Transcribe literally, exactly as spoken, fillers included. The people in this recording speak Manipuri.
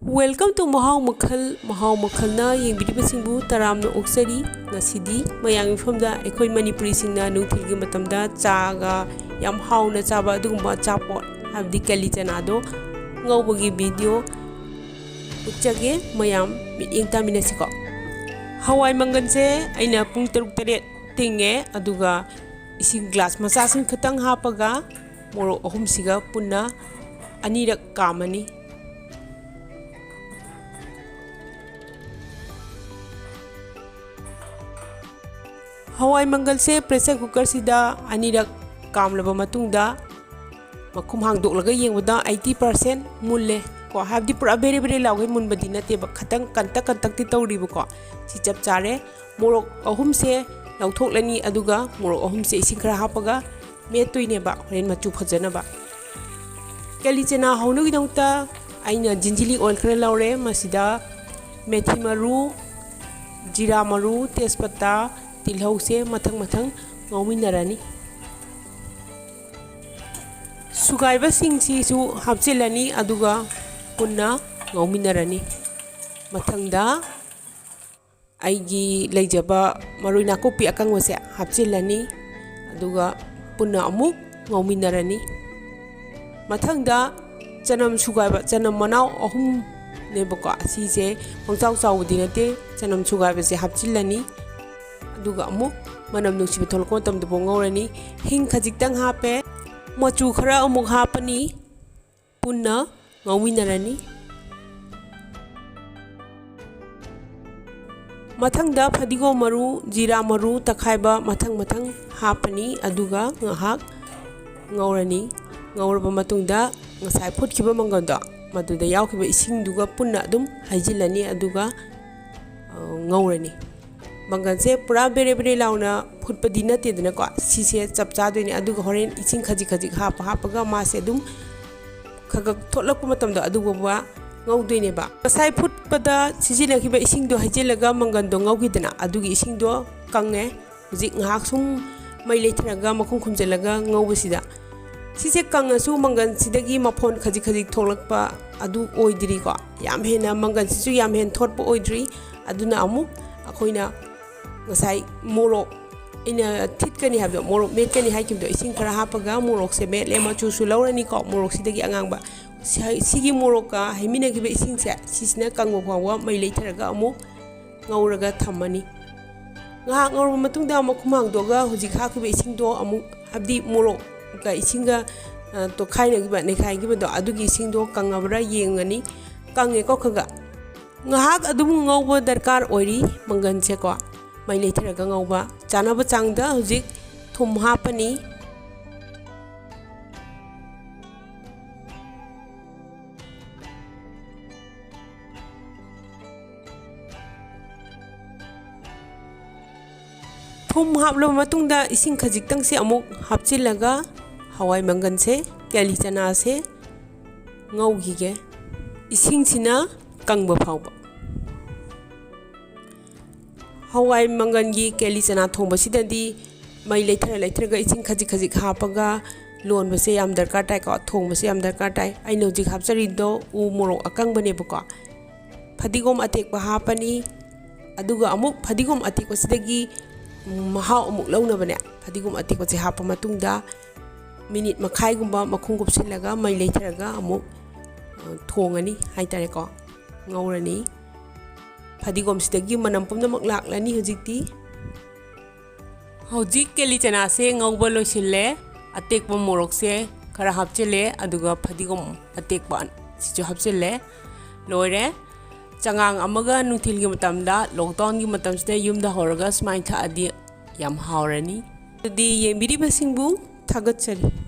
Welcome to ꯃꯍꯥꯎ ꯃꯈꯜ꯫ ꯃꯍꯥꯎ ꯃꯈꯜꯅ ꯌꯦꯡꯕꯤꯔꯤꯕꯁꯤꯡꯕꯨ ꯇꯔꯥꯝꯅ ꯑꯣꯛꯆꯔꯤ꯫ ꯉꯁꯤꯗꯤ ꯃꯌꯥꯝꯒꯤ ꯃꯐꯝꯗ ꯑꯩꯈꯣꯏ ꯃꯅꯤꯄꯨꯔꯤꯁꯤꯡꯅ ꯅꯨꯡꯊꯤꯜꯒꯤ ꯃꯇꯝꯗ ꯆꯥꯒ ꯌꯥꯝ ꯍꯥꯎꯅ ꯆꯥꯕ ꯑꯗꯨꯒꯨꯝꯕ ꯑꯆꯥꯄꯣꯠ, ꯍꯥꯏꯕꯗꯤ ꯀꯦꯂꯤ ꯆꯅꯥꯗꯣ ꯉꯧꯕꯒꯤ video ꯎꯠꯆꯒꯦ꯫ ꯃꯌꯥꯝ ꯃꯤꯠꯌꯦꯡ ꯇꯥꯃꯤꯟꯅꯁꯤꯀꯣ꯫ ꯍꯋꯥꯏ ꯃꯪꯒꯜꯁꯦ ꯑꯩꯅ ꯄꯨꯡ ꯇꯔꯨꯛ ꯇꯔꯦꯠ ꯇꯤꯡꯉꯦ, ꯑꯗꯨꯒ ꯏꯁꯤꯡ glass ꯃꯆꯥꯁꯤꯡ ꯈꯛꯇꯪ ꯍꯥꯞꯄꯒ ꯃꯣꯔꯣꯛ ꯑꯍꯨꯝꯁꯤꯒ ꯄꯨꯟꯅ ꯑꯅꯤꯔꯛ ꯀꯥꯝꯃꯅꯤ꯫ ꯍꯋꯥꯏ ꯃꯪꯒꯜꯁꯦ pressure cookerꯁꯤꯗ ꯑꯅꯤꯔꯛ ꯀꯥꯝꯂꯕ ꯃꯇꯨꯡꯗ ꯃꯈꯨꯝ ꯍꯥꯡꯗꯣꯛꯂꯒ ꯌꯦꯡꯕꯗ eighty percent ꯃꯨꯜꯂꯦ ꯀꯣ, ꯍꯥꯏꯕꯗꯤ ꯄꯨꯔꯥ ꯕꯦꯔꯦ ꯕꯦꯔꯦ ꯂꯥꯎꯒꯩ ꯃꯨꯟꯕꯗꯤ ꯅꯠꯇꯦꯕ, ꯈꯇꯪ ꯀꯟꯇꯛ ꯀꯟꯇꯛꯇꯤ ꯇꯧꯔꯤꯕꯀꯣ꯫ ꯁꯤ ꯆꯞ ꯆꯥꯔꯦ꯫ ꯃꯣꯔꯣꯛ ꯑꯍꯨꯝꯁꯦ ꯂꯧꯊꯣꯛꯂꯅꯤ, ꯑꯗꯨꯒ ꯃꯣꯔꯣꯛ ꯑꯍꯨꯝꯁꯦ ꯏꯁꯤꯡ ꯈꯔ ꯍꯥꯞꯄꯒ ꯃꯦꯠꯇꯣꯏꯅꯦꯕ, ꯍꯣꯔꯦꯟ ꯃꯆꯨ ꯐꯖꯅꯕ꯫ ꯀꯦꯂꯤ ꯆꯅꯥ ꯍꯧꯅꯕꯒꯤꯗꯃꯛꯇ ꯑꯩꯅ ꯖꯤꯟꯖꯤꯂꯤ oil ꯈꯔ ꯂꯧꯔꯦ꯫ ꯃꯁꯤꯗ ꯃꯦꯊꯤ ꯃꯔꯨ, ꯖꯤꯔꯥ ꯃꯔꯨ, ꯇꯦꯖꯄꯇꯥ, ꯇꯤꯜꯍꯧꯁꯦ ꯃꯊꯪ ꯃꯊꯪ ꯉꯧꯃꯤꯟꯅꯔꯅꯤ꯫ ꯁꯨꯒꯥꯏꯕꯁꯤꯡꯁꯤꯁꯨ ꯍꯥꯞꯆꯤꯜꯂꯅꯤ, ꯑꯗꯨꯒ ꯄꯨꯟꯅ ꯉꯧꯃꯤꯟꯅꯔꯅꯤ꯫ ꯃꯊꯪꯗ ꯑꯩꯒꯤ ꯂꯩꯖꯕ ꯃꯔꯣꯏ ꯅꯥꯀꯨꯞꯄꯤ ꯑꯀꯪꯕꯁꯦ ꯍꯥꯞꯆꯤꯜꯂꯅꯤ, ꯑꯗꯨꯒ ꯄꯨꯟꯅ ꯑꯃꯨꯛ ꯉꯧꯃꯤꯟꯅꯔꯅꯤ꯫ ꯃꯊꯪꯗ ꯆꯅꯝ ꯁꯨꯒꯥꯏꯕ, ꯆꯅꯝ ꯃꯅꯥꯎ ꯑꯍꯨꯝꯅꯦꯕꯀꯣ, ꯑꯁꯤꯁꯦ ꯄꯪꯆꯥꯎ ꯆꯥꯎꯕꯗꯤ ꯅꯠꯇꯦ, ꯆꯅꯝ ꯁꯨꯒꯥꯏꯕꯁꯦ ꯍꯥꯞꯆꯤꯜꯂꯅꯤ, ꯑꯗꯨꯒ ꯑꯃꯨꯛ ꯃꯅꯝ ꯅꯨꯡꯁꯤꯕ ꯊꯣꯛꯂꯛꯄ ꯃꯇꯝꯗꯐꯥꯎ ꯉꯧꯔꯅꯤ꯫ ꯍꯤꯡ ꯈꯖꯤꯛꯇꯪ ꯍꯥꯞꯄꯦ, ꯃꯆꯨ ꯈꯔ ꯑꯃꯨꯛ ꯍꯥꯞꯄꯅꯤ, ꯄꯨꯟꯅ ꯉꯧꯃꯤꯟꯅꯔꯅꯤ꯫ ꯃꯊꯪꯗ ꯐꯗꯤꯒꯣꯝ ꯃꯔꯨ, ꯖꯤꯔꯥ ꯃꯔꯨ ꯇꯛꯈꯥꯏꯕ ꯃꯊꯪ ꯃꯊꯪ ꯍꯥꯞꯄꯅꯤ, ꯑꯗꯨꯒ ꯉꯥꯏꯍꯥꯛ ꯉꯧꯔꯅꯤ꯫ ꯉꯧꯔꯕ ꯃꯇꯨꯡꯗ ꯉꯁꯥꯏ ꯐꯨꯠꯈꯤꯕ ꯃꯪꯒꯜꯗꯣ, ꯃꯗꯨꯗ ꯌꯥꯎꯈꯤꯕ ꯏꯁꯤꯡꯗꯨꯒ ꯄꯨꯟꯅ ꯑꯗꯨꯝ ꯍꯩꯖꯤꯜꯂꯅꯤ, ꯑꯗꯨꯒ, ꯑ, ꯉꯧꯔꯅꯤ꯫ ꯃꯪꯒꯜꯁꯦ ꯄꯨꯔꯥ ꯕꯦꯔꯦ ꯕꯦꯔꯦ ꯂꯥꯎꯅ ꯐꯨꯠꯄꯗꯤ ꯅꯠꯇꯦꯗꯅꯀꯣ, ꯁꯤꯁꯦ ꯆꯞ ꯆꯥꯗꯣꯏꯅꯦ꯫ ꯑꯗꯨꯒ ꯍꯣꯔꯦꯟ ꯏꯁꯤꯡ ꯈꯖꯤꯛ ꯈꯖꯤꯛ ꯍꯥꯞꯄ ꯍꯥꯞꯄꯒ ꯃꯥꯁꯦ ꯑꯗꯨꯝ ꯈꯒ ꯊꯣꯛꯂꯛꯄ ꯃꯇꯝꯗꯣ ꯑꯗꯨ ꯐꯥꯎꯕ ꯉꯧꯗꯣꯏꯅꯦꯕ꯫ ꯉꯁꯥꯏ ꯐꯨꯠꯄꯗ ꯁꯤꯖꯤꯟꯅꯈꯤꯕ ꯏꯁꯤꯡꯗꯣ ꯍꯩꯖꯤꯜꯂꯒ ꯃꯪꯒꯜꯗꯣ ꯉꯧꯈꯤꯗꯅ, ꯑꯗꯨꯒꯤ ꯏꯁꯤꯡꯗꯣ ꯀꯪꯉꯦ꯫ ꯍꯧꯖꯤꯛ ꯉꯥꯏꯍꯥꯛ ꯁꯨꯝ ꯃꯩ ꯂꯩꯊꯔꯒ ꯃꯈꯨꯝ ꯈꯨꯝꯖꯤꯜꯂꯒ ꯉꯧꯕꯁꯤꯗ ꯁꯤꯁꯦ ꯀꯪꯉꯁꯨ ꯃꯪꯒꯟꯁꯤꯗꯒꯤ ꯃꯐꯣꯟ ꯈꯖꯤꯛ ꯈꯖꯤꯛ ꯊꯣꯛꯂꯛꯄ ꯑꯗꯨ ꯑꯣꯏꯗ꯭ꯔꯤꯀꯣ꯫ ꯌꯥꯝ ꯍꯦꯟꯅ ꯃꯪꯒꯟꯁꯤꯁꯨ ꯌꯥꯝ ꯍꯦꯟꯅ ꯊꯣꯠꯄ ꯑꯣꯏꯗ꯭ꯔꯤ꯫ ꯑꯗꯨꯅ ꯑꯃꯨꯛ ꯑꯩꯈꯣꯏꯅ ꯉꯁꯥꯏ ꯃꯣꯔꯣꯛ ꯑꯩꯅ ꯊꯤꯠꯀꯅꯤ ꯍꯥꯏꯕꯗꯣ, ꯃꯣꯔꯣꯛ ꯃꯦꯠꯀꯅꯤ ꯍꯥꯏꯈꯤꯕꯗꯣ, ꯏꯁꯤꯡ ꯈꯔ ꯍꯥꯞꯄꯒ ꯃꯣꯔꯣꯛꯁꯦ ꯃꯦꯠꯂꯦ꯫ ꯃꯆꯨꯁꯨ ꯂꯧꯔꯅꯤꯀꯣ ꯃꯣꯔꯣꯛꯁꯤꯗꯒꯤ ꯑꯉꯥꯡꯕ꯫ ꯁꯤ-, ꯁꯤꯒꯤ ꯃꯣꯔꯣꯛꯀ ꯍꯩꯃꯤꯟꯅꯈꯤꯕ ꯏꯁꯤꯡꯁꯦ, ꯁꯤꯁꯤꯅ ꯀꯪꯕ ꯐꯥꯎꯕ ꯃꯩ ꯂꯩꯊꯔꯒ ꯑꯃꯨꯛ ꯉꯧꯔꯒ ꯊꯝꯃꯅꯤ꯫ ꯉꯥꯏꯍꯥꯛ ꯉꯧꯔꯕ ꯃꯇꯨꯡꯗ ꯃꯈꯨꯝ ꯍꯥꯡꯗꯣꯛꯑꯒ ꯍꯧꯖꯤꯛ ꯍꯥꯞꯈꯤꯕ ꯏꯁꯤꯡꯗꯣ ꯑꯃꯨꯛ, ꯍꯥꯏꯕꯗꯤ ꯃꯣꯔꯣꯛꯀ ꯏꯁꯤꯡꯒ, ꯑ, ꯇꯣꯠꯈꯥꯏꯅꯈꯤꯕ, ꯅꯩꯈꯥꯏꯈꯤꯕꯗꯣ, ꯑꯗꯨꯒꯤ ꯏꯁꯤꯡꯗꯣ ꯀꯪꯉꯕ꯭ꯔꯥ ꯌꯦꯡꯉꯅꯤ꯫ ꯀꯪꯉꯦꯀꯣ ꯈꯔ ꯈꯔ꯫ ꯉꯥꯏꯍꯥꯛ ꯑꯗꯨꯝ ꯉꯧꯕ ꯗꯔꯀꯥꯔ ꯑꯣꯏꯔꯤ ꯃꯪꯒꯟꯁꯦꯀꯣ꯫ ꯃꯩ ꯂꯩꯊꯔꯒ ꯉꯧꯕ꯫ ꯆꯥꯅꯕ ꯆꯥꯡꯗ ꯍꯧꯖꯤꯛ ꯊꯨꯝ ꯍꯥꯞꯄꯅꯤ꯫ ꯊꯨꯝ ꯍꯥꯞꯂꯕ ꯃꯇꯨꯡꯗ ꯏꯁꯤꯡ ꯈꯖꯤꯛꯇꯪꯁꯦ ꯑꯃꯨꯛ ꯍꯥꯞꯆꯤꯜꯂꯒ ꯍꯋꯥꯏ ꯃꯪꯒꯟꯁꯦ, ꯀꯦꯂꯤ ꯆꯅꯥꯁꯦ ꯉꯧꯈꯤꯒꯦ, ꯏꯁꯤꯡꯁꯤꯅ ꯀꯪꯕ ꯐꯥꯎꯕ꯫ ꯍꯋꯥꯏ ꯃꯪꯒꯟꯒꯤ ꯀꯦꯂꯤ ꯆꯅꯥ ꯊꯣꯡꯕꯁꯤꯗꯗꯤ ꯃꯩ ꯂꯩꯊꯔ ꯂꯩꯊꯔꯒ ꯏꯁꯤꯡ ꯈꯖꯤꯛ ꯈꯖꯤꯛ ꯍꯥꯞꯄꯒ ꯂꯣꯟꯕꯁꯦ ꯌꯥꯝ ꯗꯔꯀꯥꯔ ꯇꯥꯏꯀꯣ, ꯊꯣꯡꯕꯁꯦ ꯌꯥꯝ ꯗꯔꯀꯥꯔ ꯇꯥꯏ꯫ ꯑꯩꯅ ꯍꯧꯖꯤꯛ ꯍꯥꯞꯆꯔꯤꯗꯣ ꯎ ꯃꯣꯔꯣꯛ ꯑꯀꯪꯕꯅꯦꯕꯀꯣ꯫ ꯐꯗꯤꯒꯣꯝ ꯑꯇꯦꯛꯄ ꯍꯥꯞꯄꯅꯤ꯫ ꯑꯗꯨꯒ ꯑꯃꯨꯛ ꯐꯗꯤꯒꯣꯝ ꯑꯇꯦꯛꯄꯁꯤꯗꯒꯤ, ꯎꯝ, ꯃꯍꯥꯎ ꯑꯃꯨꯛ ꯂꯧꯅꯕꯅꯦ, ꯐꯗꯤꯒꯣꯝ ꯑꯇꯦꯛꯄꯁꯦ ꯍꯥꯞꯄ ꯃꯇꯨꯡꯗ ꯃꯤꯅꯤꯠ ꯃꯈꯥꯏꯒꯨꯝꯕ ꯃꯈꯨꯝ ꯀꯨꯞꯁꯤꯜꯂꯒ ꯃꯩ ꯂꯩꯊꯔꯒ ꯑꯃꯨꯛ, ꯑ, ꯊꯣꯡꯉꯅꯤ ꯍꯥꯏꯇꯥꯔꯦꯀꯣ, ꯉꯧꯔꯅꯤ꯫ ꯐꯗꯤꯒꯣꯝꯁꯤꯗꯒꯤ ꯃꯅꯝ ꯄꯨꯝꯅꯃꯛ ꯂꯥꯛꯂꯅꯤ ꯍꯧꯖꯤꯛꯇꯤ꯫ ꯍꯧꯖꯤꯛ ꯀꯦꯂꯤ ꯆꯅꯥꯁꯦ ꯉꯧꯕ ꯂꯣꯏꯁꯤꯜꯂꯦ꯫ ꯑꯇꯦꯛꯄ ꯃꯣꯔꯣꯛꯁꯦ ꯈꯔ ꯍꯥꯞꯆꯤꯜꯂꯦ, ꯑꯗꯨꯒ ꯐꯗꯤꯒꯣꯝ ꯑꯇꯦꯛꯄ ꯁꯤꯁꯨ ꯍꯥꯞꯆꯤꯜꯂꯦ꯫ ꯂꯣꯏꯔꯦ꯫ ꯆꯉꯥꯡ ꯑꯃꯒ ꯅꯨꯡꯊꯤꯜꯒꯤ ꯃꯇꯝꯗ, ꯂꯣꯛꯗꯥꯎꯟꯒꯤ ꯃꯇꯝꯁꯤꯗ ꯌꯨꯝꯗ ꯍꯧꯔꯒ ꯁꯨꯃꯥꯏꯅ ꯊꯛꯑꯗꯤ ꯌꯥꯝ ꯍꯥꯎꯔꯅꯤ꯫ ꯑꯗꯨꯗꯤ ꯌꯦꯡꯕꯤꯔꯤꯕꯁꯤꯡꯕꯨ ꯊꯥꯒꯠꯆꯔꯤ꯫